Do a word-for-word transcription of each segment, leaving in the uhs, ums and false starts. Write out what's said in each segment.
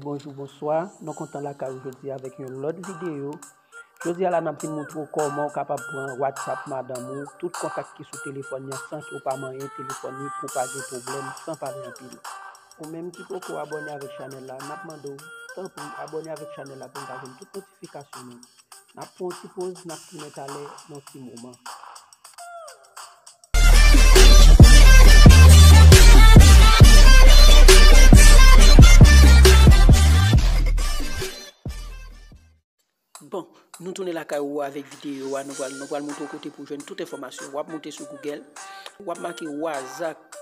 Bonjou, bonswa. Nou kontan lakay ou jodi a avèk yon lòt videyo. Jodi a la, n ap vin montre w kòman w kapab pran WhatsApp madanm ou, tout kontak ki sou telefòn li an, san ke w pa manyen telefòn li pou pa gen pwoblèm, san pale anpil. Ou menm ki poko abòne avèk chanèl la, n ap mande w, tanpri, abòne avèk chanèl la pou n ka jwenn tout notifikasyon nou. N ap pran yon ti poz, n ap tounen talè nan yon ti moman. Bon, nou tounen lakay ou avèk videyo a, nou pral, nou pral montre w kote pou jwenn tout enfòmasyon. W ap monte sou Google, w ap make Wazak,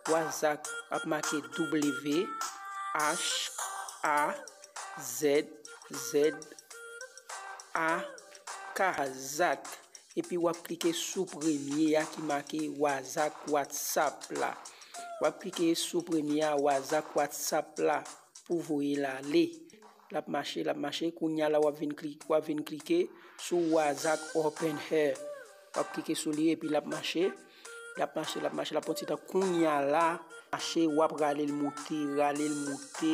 Wazak, w ap make W H A Z Z A K, Zak. Epi w ap klike sou premye a ki make Wazak WhatsApp la. W ap klike sou premye a, Wazak WhatsApp la, pou voye l ale. L ap mache, l ap mache. Kounye a la, w ap vin kli-, w ap vin klike sou Wazak Open Here. W ap klike sou li epi l ap mache. L ap mache, l ap mache, l ap pran ti tan. Kounye a la, mache, w ap rale l moute, rale l moute,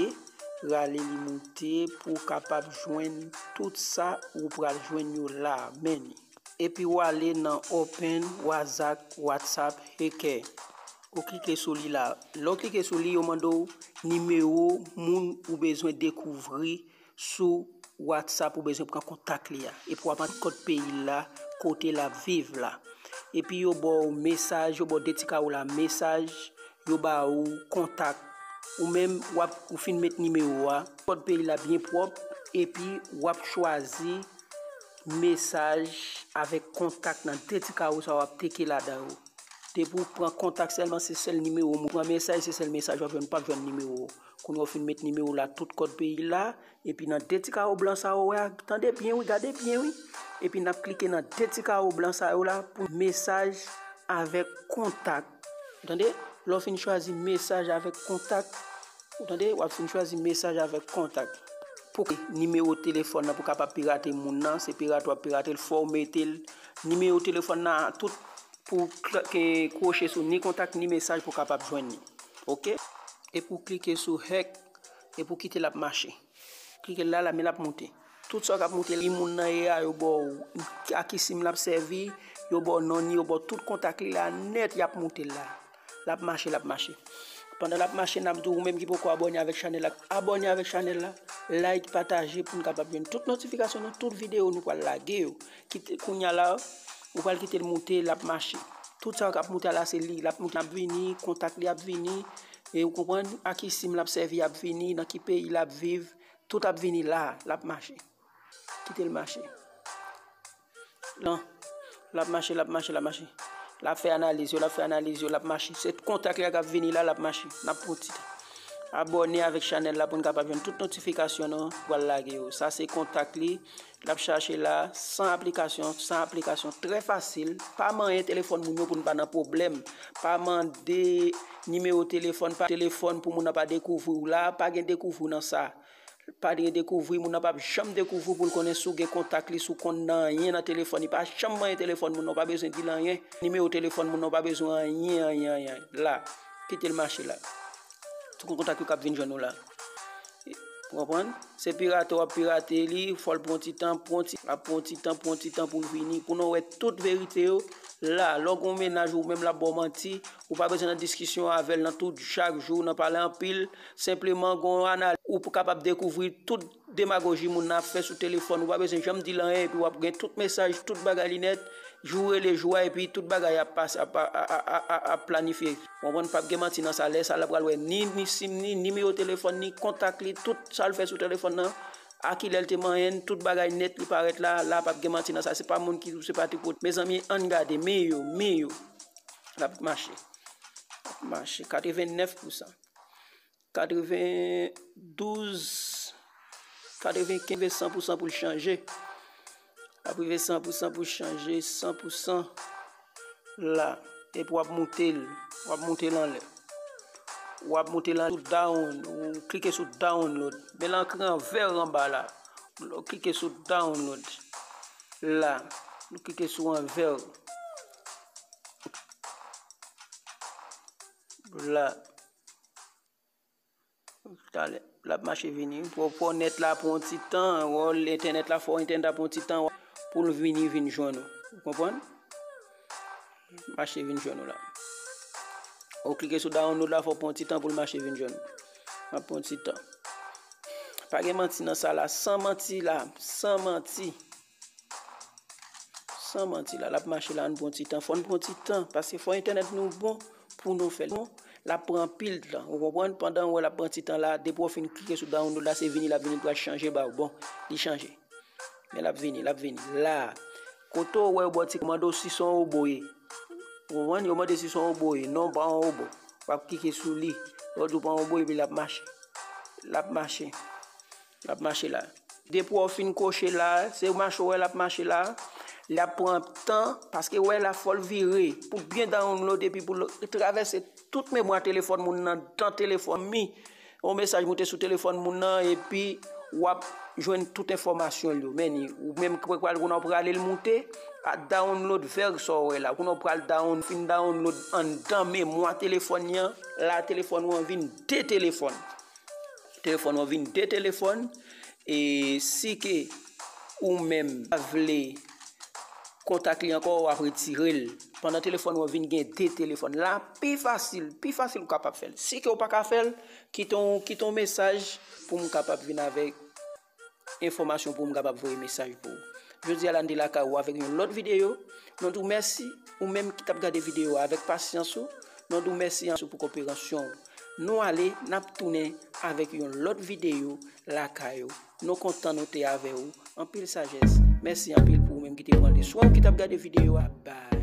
rale li moute pou w kapab jwenn tout sa ou pral jwenn yo la, men li. Epi w ale nan Open Wazak WhatsApp Hacker. Ou klike sou li la. Lè w klike sou li, yo mande w nimewo moun ou bezwen dekouvri sou WhatsApp, ou bezwen pran kontak li a. Epi w ap antre kòd peyi l la, kote l ap viv la. Epi yo ba w mesaj, yo ba w de ti kawo la, mesaj, yo ba ou kontak. Ou menm, w ap, ou fin met nimewo a, kòd peyi l la byen pwòp, epi w ap chwazi mesaj avèk kontak nan de ti kawo sa w ap teke ladan yo. Depi w pran kontak sèlman, se sèl nimewo moun. Pran mesaj, se sèl mesaj w ap jwenn, w p ap jwenn nimewo. Kounye a w fin met nimewo la, tout kòd peyi la, epi nan de ti kawo blan sa yo wè a, tande byen wi, gade byen wi. Epi n ap klike nan de ti kawo blan sa yo la pou mesaj avèk kontak. Ou tande? Lè w fin chwazi mesaj avèk kontak, ou tande? W ap fin chwazi mesaj avèk kontak. Pou nimewo telefòn nan pou kapab pirate moun nan, se pirate w ap pirate l, fò w mete l. Nimewo telefòn nan tout pou kwoche sou ni kontak ni mesaj pou kapab jwenn li. Oke? Epi w klike sou hack, epi w kite l ap mache. Klike la, la, men l ap moute. Tout sa k ap moute, li moun nan ye a, yo ba w a ki sim l ap sèvi, yo ba w non li, yo ba w tout kontak li la nèt, y ap moute la. L ap mache, l ap mache. Pandan l ap mache, n ap di w, ou menm ki poko abòne avèk chanèl la, abòne avèk chanèl la, like, pataje pou n kapab jwenn tout notifikasyon nan tout videyo nou pral lage yo. Kite, kounye a la, ou pral kite l moute, l ap mache. Tout sa k ap moute a la, se li, l ap moute, l ap vini, kontak li ap vini, e ou konprann, a ki sim l ap sèvi ap vini, nan ki peyi l ap viv, tout ap vini la, l ap mache. Kite l mache. Lan, l ap mache, l ap mache, l ap mache. L ap fè analiz yo, l ap fè analiz yo, l ap mache. Se kontak li a k ap vini la, l ap mache. N ap pran ti tan. Abòne avèk chanèl la pou n kapab jwenn tout notifikasyon nou pral lage yo. Sa se kontak li. L ap chache la, san aplikasyon, san aplikasyon, trè fasil. Pa manyen telefòn moun yo pou n pa nan pwoblèm. Pa mande nimewo telefòn, pa telefòn pou moun nan pa dekouvri w la, pa gen dekouvri nan sa. Pa gen dekouvri, moun nan p ap janm dekouvri w pou l konnen si w gen kontak li, si w konn nan anyen nan telefòn li. Pa janm manyen telefòn moun nan, w pa bezwen di l anyen. Nimewo telefòn moun nan, w pa bezwen anyen, anyen, anyen. La, kite l mache la. Tout kontak yo k ap vin jwenn ou la. Ou konprann? Se pirate w ap pirate li, fò l pran ti tan, pran ti, ap pran ti tan, pran ti tan pou l vini. Pou nou wè tout verite yo la. Lè w gen yon mennaj ou menm l ap ba w manti, ou pa bezwen nan diskisyon avè l nan tout chak jou, nan pale anpil. Senpleman, gen yon analiz, ou kapab dekouvri tout demagoji moun nan ap fè sou telefòn. Ou pa bezwen janm di l anyen, epi w ap gen tout mesaj, tout bagay li nèt. Jou rele jou a, epi tout bagay ap pase, ap, ap, ap, ap, ap planifye. Ou konprann, p ap gen manti nan sa. Lè sa, l ap pral wè ni, ni sim ni, nimewo telefòn ni, kontak li, tout sa l fè sou telefòn nan, a kilè l te manyen l, tout bagay nèt li parèt la, la p ap gen manti nan sa. Se pa moun ki, se pa tripot. Mezanmi, ann gade, men yo, men yo. L ap mache. L ap mache, katrevennèf pousan. Katrevendouz, katrevenkenz, rive san pousan pou l chanje. L ap rive san pousan pou l chanje, san pousan la. Epi w ap moute l, w ap moute l anlè. W ap moute l an sou down, ou klike sou download. Men l ankre an vè anba la. Ou klike sou download. La, ou klike sou an vè. La. Talè. l ap mache vini. Pou, pou nèt la pran yon ti tan, wè, entènèt la fò, entènèt la pran yon ti tan pou l vini, vin jwenn ou. Ou konprann? Mache vin jwenn ou la. Ou klike sou download la, fò pran yon ti tan pou l mache vin jwenn ou. L ap pran yon ti tan. Pa gen manti nan sa la, san manti la, san manti. San manti la, l ap mache la, ann pran ti tan. Fò n pran ti tan, paske fò entènèt nou bon pou nou fè l. Bon, l ap pran anpil tan, ou konprann? Pandan w wè l ap pran ti tan la, depi w fin klike sou download la, se vini, l ap vini, l pral chanje ba w. Bon, li chanje. Men l ap vini, l ap vini. La, kote w wè yo ba w ti, yo mande w si se yon obo ye. Ou konprann? Yo mande si se yon obo ye. Non, pa yon obo. W ap klike sou li. Yo di w pa yon obo, epi l ap mache. L ap mache. L ap mache la. Depi w fin koche la, se mache w wè l ap mache la. L ap pran tan, paske wè la fò l vire pou l byen download epi pou l travèse tout memwa telefòn moun nan, dan telefòn mi. Yon mesaj moute sou telefòn moun nan, epi w ap jwenn tout enfòmasyon l yo. Men ni, ou menm ki pral kounye a w prale l moute, a download vè sa w wè la. Kounye a w pral down, fin download anndan memwa telefòn li an, la telefòn ou an vin de telefòn. Telefòn ou an vin de telefòn. E si ke ou menm pa vle kontak li ankò, w ap retire l. Pandan telefòn ou an vin gen de telefòn. La, pi fasil, pi fasil ou kapab fè l. Si ke ou pa ka fè l, kite yon, kite yon mesaj pou m kapab vin avèk enfòmasyon pou m kapab voye mesaj pou ou. Jodi a la, n te lakay ou avèk yon lòt videyo. Nou di w mèsi, ou menm ki t ap gade videyo a avèk pasyans ou. Nou di w mèsi anpil pou koperasyon ou. Nou ale, n ap tounen avèk yon lòt videyo lakay ou. Nou kontan nou te avè ou. Anpil sajès. Mèsi anpil pou ou menm ki te pran le swen ou ki t ap gade videyo a. Bye.